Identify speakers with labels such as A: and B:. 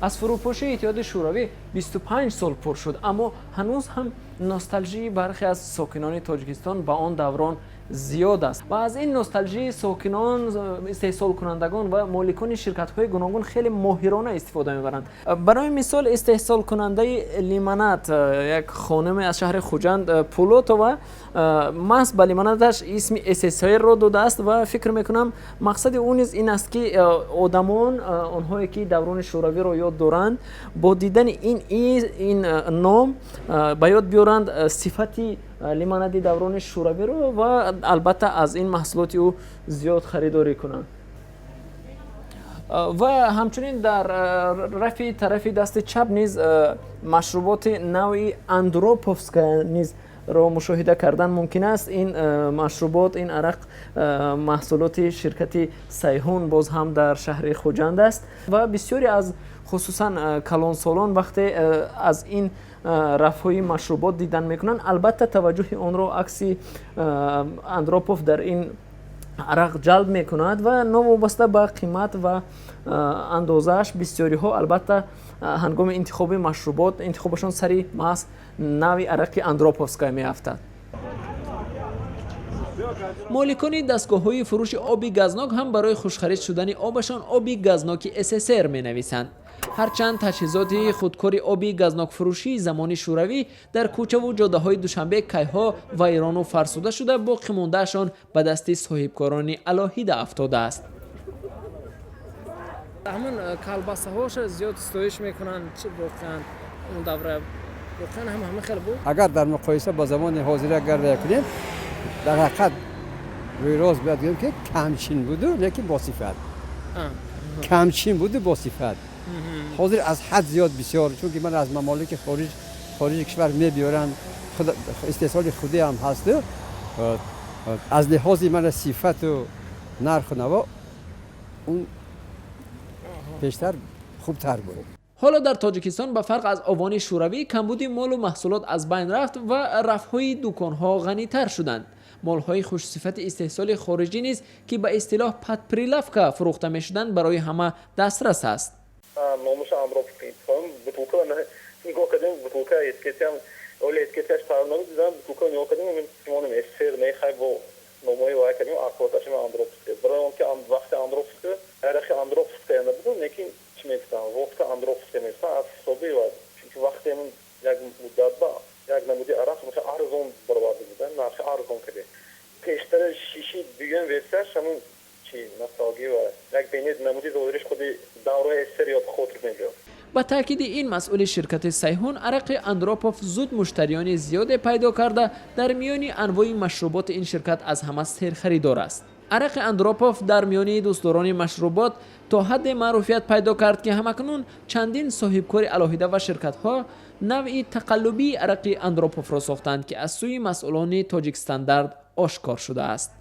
A: Аз фурӯпошии Иттиҳоди Шӯравӣ 25 сол пур шуд, аммо ҳанӯз ҳам носталжии бархе аз сокинони Тоҷикистон ба он даврон зиёд аст ва аз ин носталжии сокинон истеҳсолкунандагон ва моликони ширкатҳои гуногун хеле моҳирона истифода мебаранд. Барои мисол, истеҳсолкунандаи лимонад, як хонуме аз шаҳри Хуҷанд, Пулотова, маҳз ба лимонадаш исми СССР-ро додааст ва фикр мекунам, мақсади ӯ низ ин аст, ки одамон, онҳое ки даврони шӯравиро ёд доранд, бо дидани ин ном ба ёд биёранд сифати лимонади даврони шӯравиро ва албатта аз ин маҳсулоти ӯ зиёд харидорӣ кунанд. Ва ҳамчунин дар рафи тарафи дасти чап низ машруботи навъи Андроповская низ ро мушоҳида кардан мумкин аст. Ин машрубот, ин арақ маҳсулоти ширкати Сайҳун, боз ҳам дар шаҳри Хуҷанд аст ва бисёре аз, хусусан калонсолон, вақте аз ин рафҳои машрубот дидан мекунанд, албатта таваҷҷӯҳи онро акси Андропов дар ин арақ ҷалб мекунад ва новобаста ба қимат ва андозааш, бисёриҳо албатта ҳангоми интихоби машрубот интихобашон сари маҳз нави арақи Андроповская меафтад. Моликони дастгоҳҳои фурӯши оби газнок ҳам барои хушхарид шудани обашон оби газноки СССР менависанд, ҳарчанд таҷҳизоти худкори оби газнокфурӯшии замони шӯравӣ дар кӯчаву ҷодаҳои Душанбе кайҳо вайрону фарсуда шуда, боқӣ мондаашон ба дасти соҳибкорони алоҳида афтодааст. Ҳамон колбасаҳоша зиёд ситоиш мекунанд. Чи, воқеан он давра воқеан ҳам ҳама хел буд?
B: Агар дар муқоиса бо замони ҳозира агар кунем, дар ҳақиқат, рӯи рост бояд гӯем, ки камчин буду, лекин босифат. Камчин буду, босифат. Ҳозир аз ҳад зиёд бисёр, чунки ман аз мамолики хориҷ, хориҷи кишвар мебиёранд, истеҳсоли худӣ ҳам ҳасту аз лиҳози мана сифату нарху наво он пештар хубтар буд.
A: Ҳоло дар Тоҷикистон, ба фарқ аз овони шӯравӣ, камбуди молу маҳсулот аз байн рафт ва рафҳои дуконҳо ғанитар шуданд. Молҳои хушсифати истеҳсоли хориҷӣ низ, ки ба истилоҳ под прилавка фурӯхта мешуданд, барои ҳама дастрас аст.
C: Номуша Андроповский, бутылка нигоҳ кардем, бутылка этикетиам, оли этикетиаш фарқ набуд. Дидам, бутылка нигоҳ кардем, монем СССР мехай, бо номои вай кардем, аккураташим Андроповский, барои он ки вақти Андроповский арақи Андроповская набуду, лекин чӣ мегуфтам, водка Андроповская мегуфтам аз ҳисоби, чунки вақте як муддат ба як намуди арақ арзон бароварда буд, нархи арзон кардем. Пештара шиши дуюм версияш ҳамун чи носталгия ва як бени намуди зоҳириш худи давраи СССР ёд хотир мебиёд.
A: Ба таъкиди ин масъули ширкати Сайҳун, арақи Андропов зуд муштариёни зиёде пайдо карда, дар миёни анвои машруботи ин ширкат аз ҳама серхаридор аст. Арақи Андропов дар миёни дӯстдорони машрубот то ҳадде маъруфият пайдо кард, ки ҳамакнун чандин соҳибкори алоҳида ва ширкатҳо навъи тақаллубии арақи Андроповро сохтанд, ки аз сӯи масъулони Тоҷикстандарт ошкор шудааст.